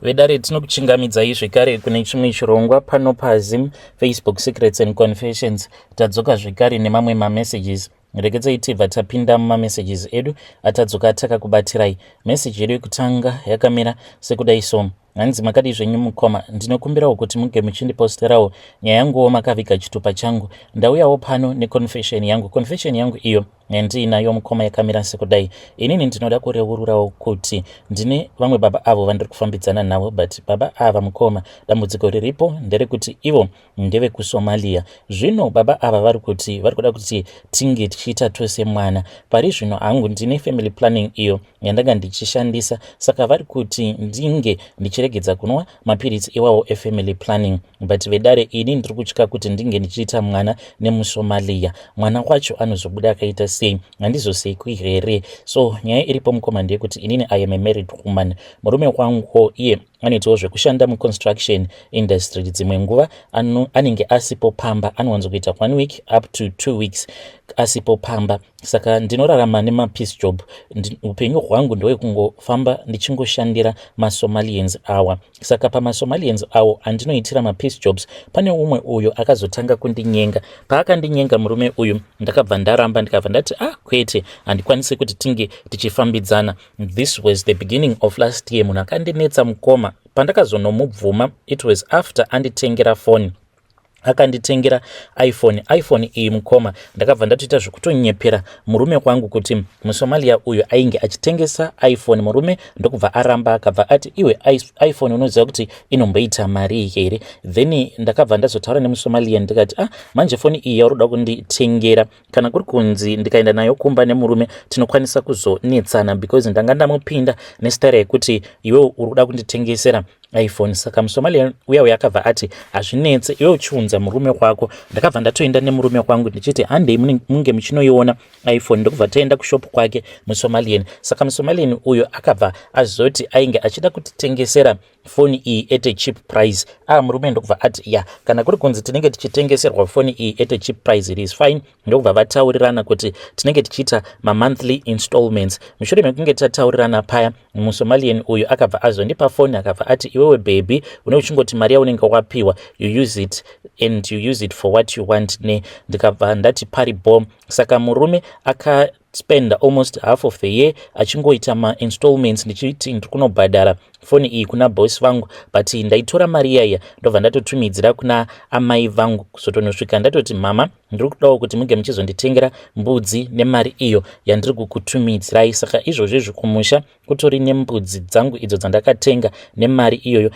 Vedare, tinokuchingamidzai zvekare kune chimwe chirongwa pano paZim Facebook Secrets and Confessions. Tadzoka zvekare nemamwe mamessages. Regedzai tibva tapinda mumamessages edu atadzoka takakubatirai. Meseji yedu yekutanga yakamira sekudai so. Hanzi, "Makadii zvenyu mukoma? Ndinokumbirawo kuti muge muchindiposterawo nyaya yanguwo makaviga chitupa changu. Ndauyawo pano neconfession yangu. Confession yangu iyo yandiinayo mukoma yakamira sekudai. Inini ndinoda kureururawo kuti ndine vamwe baba avo vandiri kufambidzana navo, but baba ava mukoma, dambudziko riripo nderekuti ivo ndevekuSomalia. Zvino baba ava vari kuti vari kuda kuti tinge tichiita tose mwana. Pari zvino hangu ndine family planning iyo yandanga ndichishandisa, saka vari kuti ndinge ndichiregedza kunwa mapiritsi iwawo efamily planning. But vedare, ini ndiri kutya kuti ndinge ndichiita mwana nemuSomalia. Mwana wacho anozobuda akaita sei? Handizosekwi here? So nyaya iripo mukoma ndeyekuti inini I am a married woman. Murume wanguwo iye anoitawo zvekushanda muconstruction industry. Dzimwe nguva anenge asipo pamba, anowanzokuita one week up to 2 weeks asipo pamba, saka ndinorarama nemapiece job. Upenyu hwangu ndewekungofamba ndichingoshandira maSomalians awa. Saka pamaSomalians awo andinoitira mapiece jobs, pane umwe uyo akazotanga kundinyenga. Paakandinyenga murume uyu, ndakabva ndaramba, ndikabva ndati, 'Ah, kwete, handikwanisi kuti tinge tichifambidzana.' This was the beginning of last year. Munhu akandinetsa mukoma. Pandakazonomubvuma, it was after anditengera foni. Akanditengera iPhone. iPhone iyi mukoma, ndakabva ndatoita zvekutonyepera murume wangu kuti muSomalia uyu ainge achitengesa iPhone. Murume ndokubva aramba, akabva ati, 'Iwe, iPhone unoziva kuti inomboita mari here?' Then ndakabva ndazotaura nemuSomalia, ndikati, 'Ah, manje foni iyi yauri kuda kunditengera, kana kuri kunzi ndikaenda nayo kumba nemurume, tinokwanisa kuzonetsana, because ndanga ndamupinda nesitara yekuti iwewe uri kuda kunditengesera iPhone.' Saka muSomalia uya uya akabva ati, 'Hazvinetse, iwe uchiunza murume wako.' Ndakabva ndatoenda nemurume wangu ndichiti, 'Handei munge muchinoiona iPhone.' Ndokubva taenda kushop kwake muSomalian. Saka muSomalian uyo akabva azoti ainge achida kutitengesera foni iyi at a cheap price. A murume ndokubva ati, 'Ya, kana kuri kunzi tinenge tichitengeserwa foni iyi at a cheap price, it is fine.' Ndokubva vataurirana kuti tinenge tichiita mamonthly installments. Mushure mekunge tataurirana paya, muSomalian uyu akabva azondipa foni, akabva ati, 'Iwewe baby, une uchingoti mari yaunenge wapiwa, you use it and you use it for what you want.' Ne ndikabva ndati, 'Pari bom.' Saka murume aka spend almost half of the year achingoita mainstallments, ndichiti ndiri kunobhadhara foni iyi kuna boss vangu, but ndaitora mari iyaiya, ndobva ndatotumidzira kuna amai vangu. Kuzotonosvika ndatoti, 'Mama, ndiri kudawo kuti munge muchizonditengera mbudzi nemari iyo yandiri kukutumidzirai.' Saka izvozvo izvi kumusha kutori nembudzi dzangu idzo dzandakatenga nemari iyoyo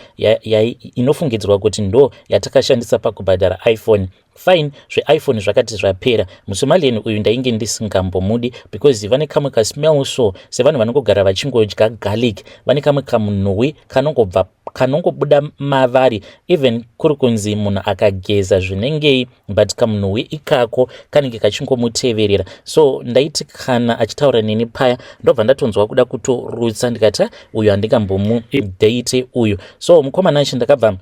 inofungidzirwa kuti ndo yatakashandisa pakubhadhara iPhone. Fine, zveiPhone zvakati zvapera, muSomalian uyu ndainge ndisingambomudi because vane kamwe kasmell so, sevanhu vanongogara vachingodya garlic. Vane kamwe kamunhuwi kanongobva, kanongobuda mavari, even kuri kunzi munhu akageza zvinengei, but kamunhuwi ikako kanenge kachingomuteverera. So ndaiti kana achitaura neni paya, ndobva ndatonzwa kuda kutorutsa, ndikati, 'Uyu handingambomudate uyu.' So mukomana achi ndakabva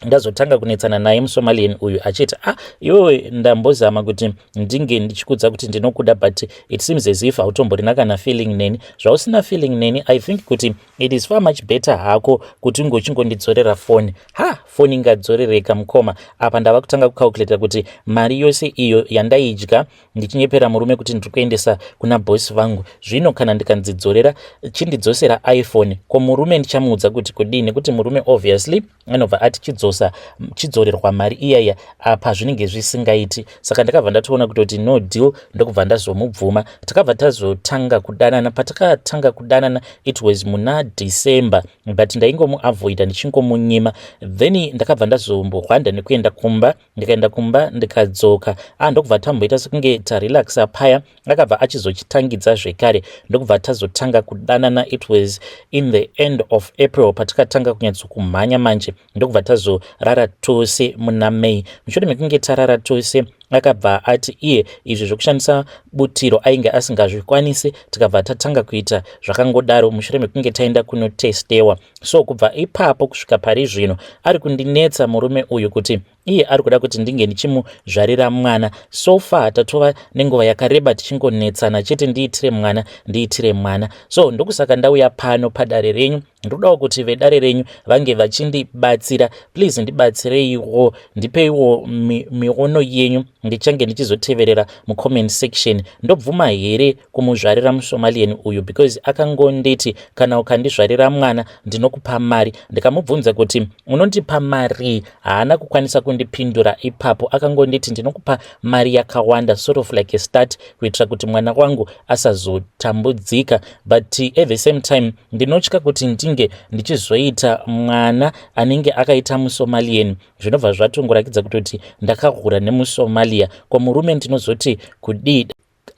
ndazotanga kunetsana naye muSomalian uyu, achiti, 'Ah, iwewe, ndambozama kuti ndinge ndichikudza kuti ndinokuda, but it seems as if hautomborina kana feeling neni. Zvausina feeling neni, I think kuti it is far much better hako kuti unge uchingondidzorera foni.' Ha, foni ingadzorereka mukoma? Apa ndava kutanga kucalculata kuti mari yose iyo yandaidya ndichinyepera murume kuti ndiri kuendesa kuna bosi vangu, zvino kana ndikanzidzorera, chindidzosera iPhone, ko murume ndichamuudza kuti kudii? Nekuti murume obviously anobva ati, 'Chidzosa, chidzorerwa mari iyaya.' Apa zvinenge zvisingaiti. Saka ndakabva ndatoona kutoti no deal, ndokubva ndazomubvuma. Takabva tazotanga kudanana. Patakatanga kudanana, it was muna December, but ndaingomuavoida, ndichingomunyima. Then ndakabva ndazombohwanda nekuenda kumba. Ndikaenda kumba, ndikadzoka, a ndokubva tamboita sekunge tarelaxa paya, akabva achizochitangidza zvekare, ndokubva tazotanga kudanana. It was in the end of April patakatanga kunyatsokumhanya manje, ndokubva tazorara tose muna May. Mushure mekunge tarara tose Akabva ati iye izvi zvekushandisa butiro ainge asingazvikwanisi. Tikabva tatanga kuita zvakangodaro mushure mekunge taenda kunotestewa. So kubva ipapo kusvika pari zvino ari kundinetsa murume uyu kuti iye ari kuda kuti ndinge ndichimuzvarira mwana. So far tatova nenguva yakareba tichingonetsana chete, ndiitire mwana, ndiitire mwana. So ndokusaka ndauya pano padare renyu. Ndodawo kuti vedare renyu vange vachindibatsira. Please ndibatsireiwo, ndipeiwo miono yenyu. Ndichange ndichizoteverera mucomment section. Ndobvuma here kumuzvarira muSomalian uyu? Because akangonditi, "Kana ukandizvarira mwana, ndinokupa mari." Ndikamubvunza kuti, "Unondipa mari?" Haana kukwanisa kundipindura ipapo. Akangonditi, "Ndinokupa mari yakawanda," sort of like a start kuitira kuti mwana wangu asazotambudzika. But at the same time ndinotya kuti ndinge ndichizoita mwana anenge akaita muSomalian, zvinobva zvatongorakidza kutoti ndakahura nemuSomalia. Kwamurume ndinozoti kudii?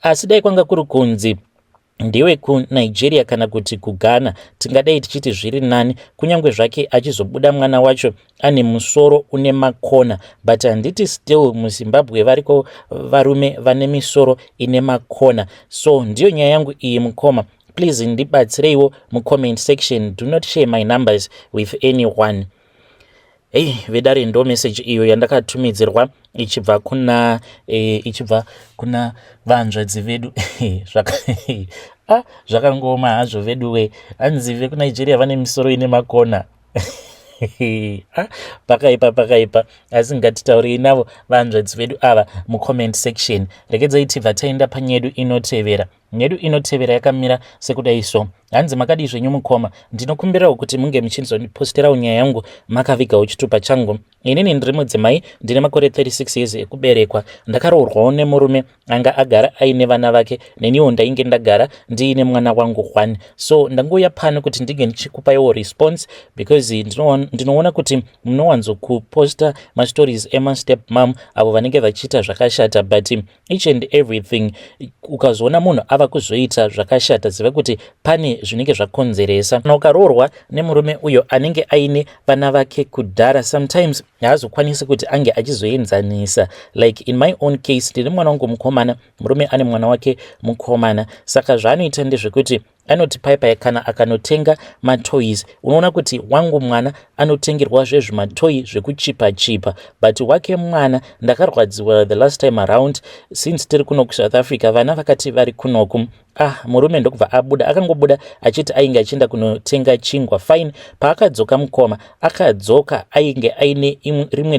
Asi dai kwanga kuri kunzi ndewe kuNigeria kana kuti kuGhana, tingadai tichiti zviri nani, kunyange zvake achizobuda mwana wacho ane musoro une makona. But handiti still muZimbabwe variko varume vane misoro ine makona? So ndiyo nyaya yangu iyi, mukoma. Please ndibatsireiwo mucomment section. Do not share my numbers with anyone. Hei vedare, ndo message iyo yandakatumidzirwa ichibva kuna vanzvadzi vedu. Ah, zvakangoma hazvo veduwe. Hanzi vekuNigeria vane misoro ine makona. Ah, pakaipa, pakaipa. Asi ngatitaurei navo vanzvadzi vedu ava mucomment section. Regedzai tibva taenda panyedu inotevera. Nyedu inotevera yakamira sekudai so. Hanzi, "Makadii zvenyu mukoma? Ndinokumbirawo kuti munge muchizondiposterawo nyaya yangu makavigawo chitupa changu. Inini ndiri mudzimai, ndine makore 36 years ekuberekwa. Ndakaroorwawo nemurume anga agara aine vana vake. Neniwo ndainge ndagara ndiine mwana wangu one. So ndangouya pano kuti ndinge ndichikupaiwo response because ndinoona kuti munowanzokuposta mastories emastep mum avo vanenge vachiita zvakashata. But each and everything, ukazoona munhu ava kuzoita zvakashata, ziva kuti pane zvinenge zvakonzeresa. Kana ukaroorwa nemurume uyo anenge aine vana vake kudhara, sometimes haazokwanisi kuti ange achizoenzanisa. Like in my own case, ndine mwana wangu mukomana, murume ane mwana wake mukomana. Saka zvaanoita ndezvekuti anoti paipai kana akanotenga matoys, unoona kuti wangu mwana anotengerwa zvezvimatoy zvekuchipa chipa, but wake mwana, ndakarwadziwa the last time around. Since tiri kuno kuSouth Africa, vana vakati vari kunoku. Ah, murume ndokubva abuda. Akangobuda achiti ainge achienda kunotenga chingwa. Fine. Paakadzoka mukoma, akadzoka ainge aine rimwe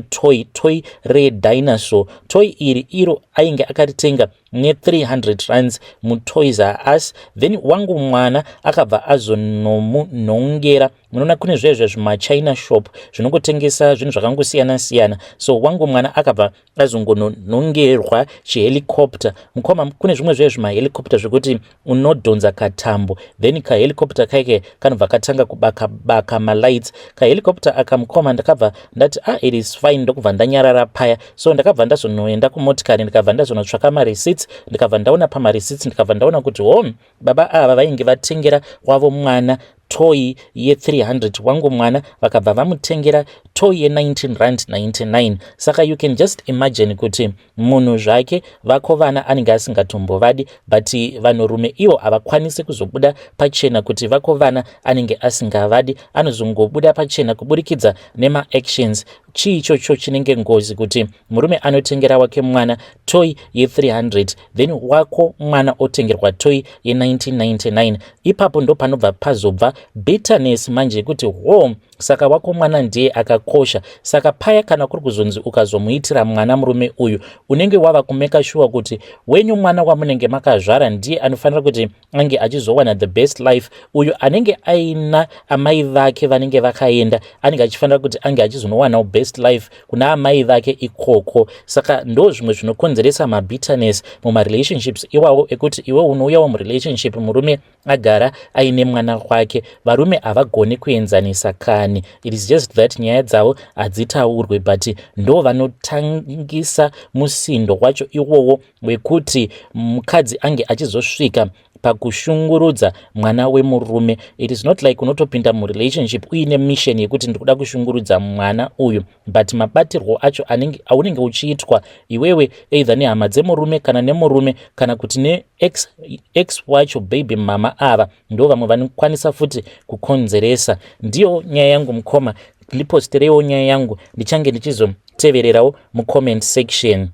toy redinosaur. Toy iri iro ainge akaritenga ne300 rands muToys R Us. Then wangu mwana akabva azonomunhongera. Munoona kune zvezve zvimachina shop zvinongotengesa zvinhu zvakangosiyana siyana. So wangu mwana akabva azongononhongerwa chihelicopter. Mukoma, kune zvimwe zvezve zvimahelicopter zvekuti unodhonza katambo, then kahelicopter kaike kanobva katanga kubaka baka malights. Kahelicopter aka mukoma, ndakabva ndati, "Ah, it is fine." Ndokubva ndanyarara paya. So ndakabva ndazonoenda kumotikari, ndikabva ndazonotsvaka mareceipts. Ndikabva ndaona pamareceipts, ndikabva ndaona kuti ho, baba ava vainge vatengera wavo mwana toy ye300, wangu mwana vakabva vamutengera toy ye19 rand 99. Saka you can just imagine kuti munhu zvake vako vana anenge asingatombovadi, but vanhurume ivo havakwanisi kuzobuda pachena kuti vako vana anenge asingavadi. Anozongobuda pachena kuburikidza nemaactions. Chii ichocho chinenge ngozi, kuti murume anotengera wake mwana toy ye300, then wako mwana otengerwa toy ye1999? Ipapo ndo panobva pazobva bitterness manje, yekuti ho, saka wako mwana ndiye akakosha. Saka paya kana kuri kuzonzi ukazomuitira mwana murume uyu, unenge wava kumeka sure kuti wenyu mwana wamunenge makazvara ndiye anofanira kuti ange achizowana the best life. Uyu anenge aina amai vake vanenge vakaenda, anenge achifanira kuti ange achizonowanawo best life kuna amai vake ikoko. Saka ndo zvimwe zvinokonzeresa mabitterness mumarelationships iwawo, ekuti iwe unouyawo murelationship, murume agara aine mwana wake. Varume havagoni kuenzanisa kani. It is just that nyaya dzavo hadzitaurwe, but ndo vanotangisa musindo wacho iwowo wekuti mukadzi ange achizosvika. Pakushungurudza mwana wemurume, it is not like unotopinda murelationship uine mission yekuti ndikuda kushungurudza mwana uyu, but mabatirwo acho aunenge uchiitwa iwewe, either nehama dzemurume kana nemurume kana kuti neex ex wacho, baby mama ava ndo vamwe vanokwanisa futi kukonzeresa. Ndiyo nyaya yangu, mukoma. Ndipostereiwo nyaya yangu, ndichange ndichizotevererawo mucomment section.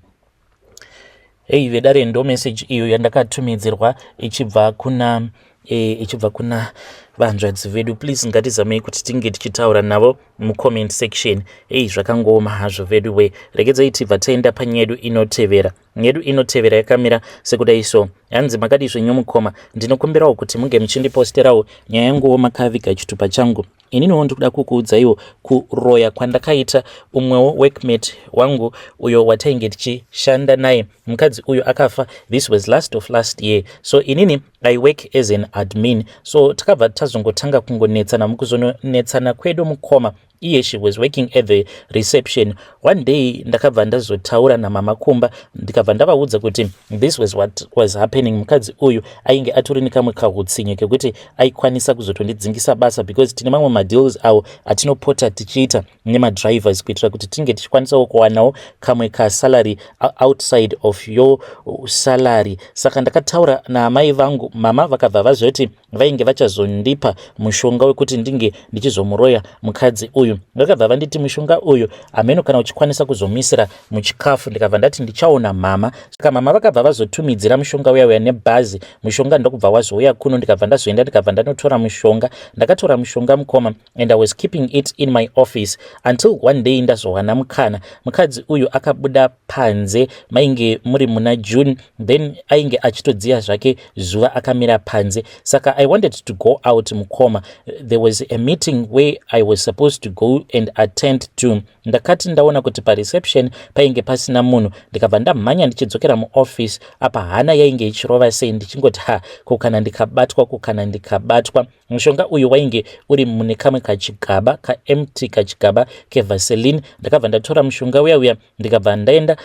Hei vedare, ndo message iyo yandakatumidzirwa ichibva kuna vanzvadzi vedu. Please, ngatizamei kuti tinge tichitaura navo mucomment section. Ei, zvakangooma hazvo vedu we. Regedzai tibva taenda panyaya yedu inotevera. Yedu inotevera yakamira sekudai so. Hanzi, "Makadi zvenyu mukoma? Ndinokumbirawo kuti munge muchindiposterawo nyaya yanguwo makaviga chitupa changu. Ininiwo ndikuda kukuudzaiwo kuroya kwandakaita umwewo workmate wangu uyo watainge tichishanda naye. Mukadzi uyu akafa. This was last of last year. So inini I work as an admin, so takabva tazongotanga kungonetsana. Mukuzonetsana kwedu, mukoma, iye she was working at the reception. One day ndakabva ndazotaura namama kumba, ndikabva ndavaudza kuti this was what was happening. Mukadzi uyu ainge atori nekamwe kahutsinye kekuti aikwanisa kuzotondidzingisa basa, because tine mamwe madeals awo atinopota tichiita nemadrivers kuitira kuti tinge tichikwanisawo kuwanawo kamwe kasalary outside of your salary. Saka ndakataura naamai vangu. Mama vakabva vazoti vainge vachazondipa mushonga wekuti ndinge ndichizomuroya mukadzi uyu. Vakabva vanditi mushonga uyu hameno kana uchikwanisa kuzomisira muchikafu. Ndikabva ndati ndichaona mama. Saka mama vakabva vazotumidzira mushonga uya uya nebhazi. Mushonga ndokubva wazouya kuno. Ndikabva ndazoenda, ndikabva ndanotora mushonga. Ndakatora mushonga, mukoma, and I was keeping it in my office until one day ndazowana mukana. Mukadzi uyu akabuda panze, mainge muri muna June then, ainge achitodziya zvake zuva akamira panze. Saka I wanted to go out, mukoma. There was a meeting where I was supposed to go and attend to. Ndakati ndaona kuti pareception painge pasina munhu, ndikabva ndamhanya ndichidzokera muoffice. Apa hana yainge ichirova sei, ndichingoti, "Ha, ko kana ndikabatwa? Ko kana ndikabatwa?" Mushonga uyu wainge uri mune kamwe kachigaba kaempty, kachigaba kevaseline. Ndakabva ndatora mushonga uya uya, ndikabva ndaenda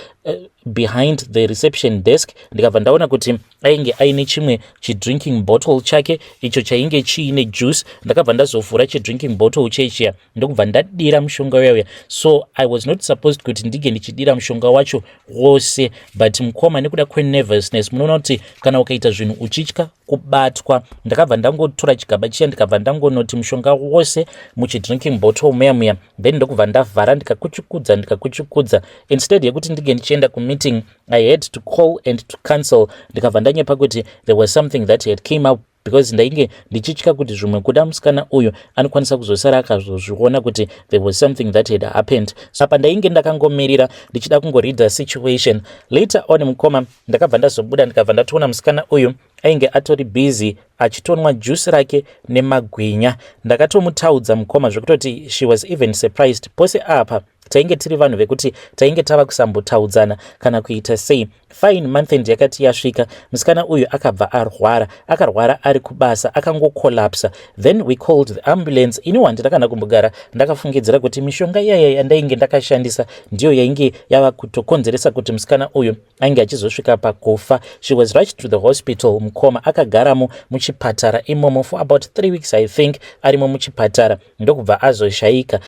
behind the reception desk. Ndikabva ndaona kuti ainge aine chimwe chidrinking bottle chake icho chainge chiine juice. Ndakabva ndazovhura chidrinking bottle chechiya, ndokubva ndadira mushonga uya uya. So I was not supposed kuti ndinge ndichidira mushonga wacho wose, but mukoma, nekuda kwenervousness, munoona kuti kana ukaita zvinhu uchitya kubatwa, ndakabva ndangotora chigaba chiya, ndikabva ndangonoti mushonga wose muchidrinking bottle muya muya. Then ndokubva ndavhara, ndikakuchukudza, ndikakuchukudza. Instead yekuti ndinge ndichienda kumeeting, I had to call and to cancel. Ndikabva ndanyepa kuti there was something that had came up, because ndainge ndichitya kuti zvimwe kuda musikana uyu anokwanisa kuzosara akazozviona kuti there was something that had happened. So apa ndainge ndakangomirira ndichida kungoreada situation. Later on, mukoma, ndakabva ndazobuda, ndikabva ndatoona musikana uyu ainge atori busy achitonwa juice rake nemagwinya. Ndakatomutaudza, mukoma, zvekutoti she was even surprised. Pose apa tainge tiri vanhu vekuti tainge tava kusambotaudzana kana kuita sei. Fine, month end yakati yasvika, musikana uyu akabva arwara. Akarwara ari kubasa, akangocollapsa. Then we called the ambulance. Ini handina kana kumbogara ndakafungidzira kuti mishonga iyaya yandainge ndakashandisa ndiyo yainge yava kutokonzeresa kuti musikana uyu ainge achizosvika pakufa. She was rushed to the hospital, mukoma. Akagaramo muchipatara imomo for about 3 weeks, I think, arimo muchipatara, ndokubva azoshayika.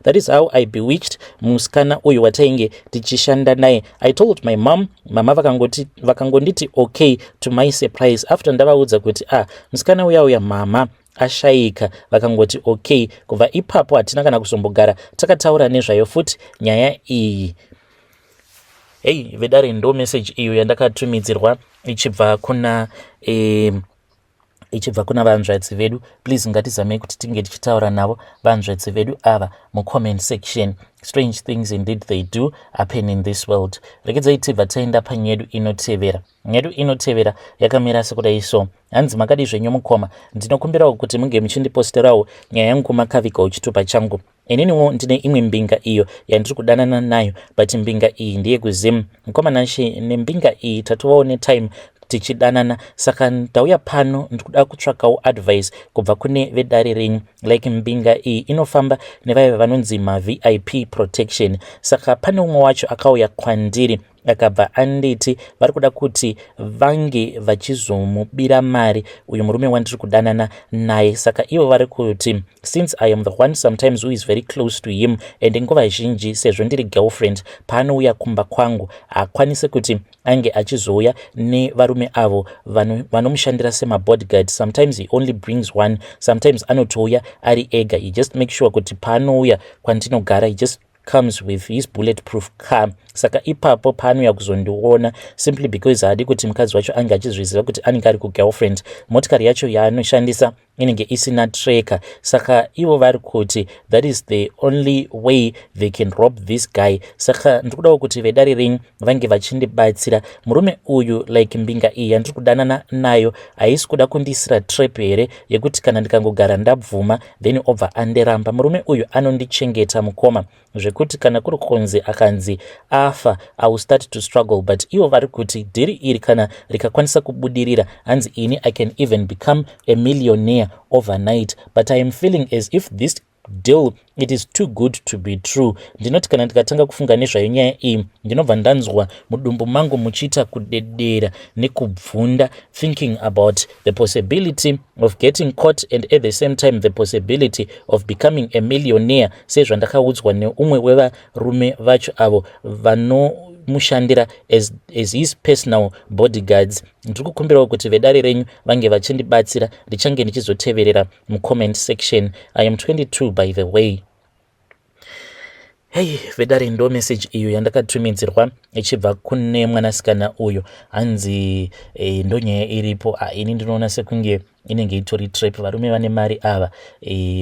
That is how I bewitched musikana uyu watainge tichishanda naye. I told my mom. Mama vakangonditi okay. To my surprise, after ndavaudza kuti, "Ah, musikana uya uya, mama, ashayika," vakangoti okay. Kubva ipapo hatina kana kuzombogara takataura nezvayo futi nyaya iyi. Hei vedare, ndo message iyo yandakatumidzirwa ichibva kuna vanzvadzi vedu. Please, ngatizamei kuti tinge tichitaura navo vanzvadzi vedu ava mucomment section. Strange things indeed, they do happen in this world. Regedzai tibva taenda panyaya yedu inotevera. Nyedu inotevera yakamira sekudai so. Hanzi, "Makadi zvenyu mukoma? Ndinokumbirawo kuti munge muchindiposterawo nyaya yangu makavigawo chitupa changu. Ininiwo ndine imwe mbinga iyo yandiri kudanana nayo, but mbinga iyi ndeyekuZim. Mukoma Nashe, nembinga iyi tatovawo netime tichidanana, saka ndauya pano ndikuda kutsvakawo advice kubva kune vedare renyu. Like, mbinga iyi inofamba nevaiva vanonzi maVIP protection. Saka pane umwe wacho akauya kwandiri Akabva anditi vari kuda kuti vange vachizomubira mari uyu murume wandiri kudanana naye. Saka ivo vari kuti since I am the one sometimes who is very close to him and nguva zhinji sezvo ndiri girlfriend, paanouya kumba kwangu haakwanisi kuti ange achizouya nevarume avo vanomushandira semabodyguard. Sometimes he only brings one, sometimes anotouya ari ega. He just make sure kuti paanouya kwandinogara, he just comes with his bulletproof car. Saka ipapo paanouya kuzondiona, simply because haadi kuti mukadzi wacho ange achizviziva kuti anenge ari kugirlfriend, motikari yacho yaanoshandisa inenge isina tracker. Saka ivo vari kuti that is the only way they can rob this guy. Saka ndiri kudawo kuti vedare renyu vange vachindibatsira. Murume uyu, like mbinga iyi yandiri kudanana nayo, haisi kuda kundiisira trap here yekuti kana ndikangogara ndabvuma, then obva andiramba? Murume uyu anondichengeta, mukoma, zvekuti kana kuri kunzi akanzi afa, I will start to struggle. But ivo vari kuti dhiri iri kana rikakwanisa kubudirira, hanzi ini I can even become a millionaire overnight. But I am feeling as if this deal, it is too good to be true. Ndinoti kana ndikatanga kufunga nezvayo nyaya iyi, ndinobva ndanzwa mudumbu mangu muchiita kudedera nekubvunda, thinking about the possibility of getting caught and at the same time the possibility of becoming a millionaire, sezvandakaudzwa neumwe wevarume vacho avo vanomushandira as his personal bodyguards. Ndiri kukumbirawo kuti vedare renyu vange vachindibatsira. Ndichange ndichizoteverera mucomment section. I am 22, by the way. Hei vedare, ndo message iyo yandakatumidzirwa ichibva kune mwanasikana uyu. Hanzi ndo nyaya iripo. Ini ndinoona sekunge inenge itori trap. Varume vane mari ava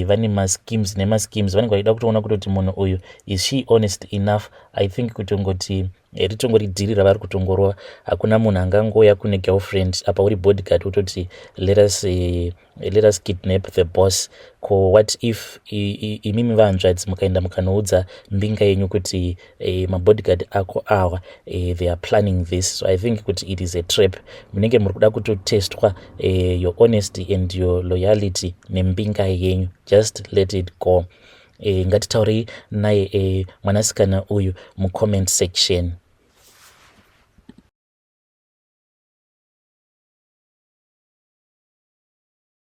vane maschemes nemaschemes. Vanenge vachida kutoona kutoti munhu uyu, is she honest enough? I think kutongoti ritongori dhiri ravari kutongorova. Hakuna munhu angangouya kune girlfriend apa uri bodyguard wototi, "Let us kidnap the boss." Ko what if imimi vahanzvadzi mukaenda mukanoudza mbinga yenyu kuti mabodyguard ako awa, they are planning this? So I think kuti it is a trap. Munenge muri kuda kutotestwa your honesty and your loyalty nembinga yenyu. Just let it go. Ngatitaurei naye mwanasikana uyu mucomment section.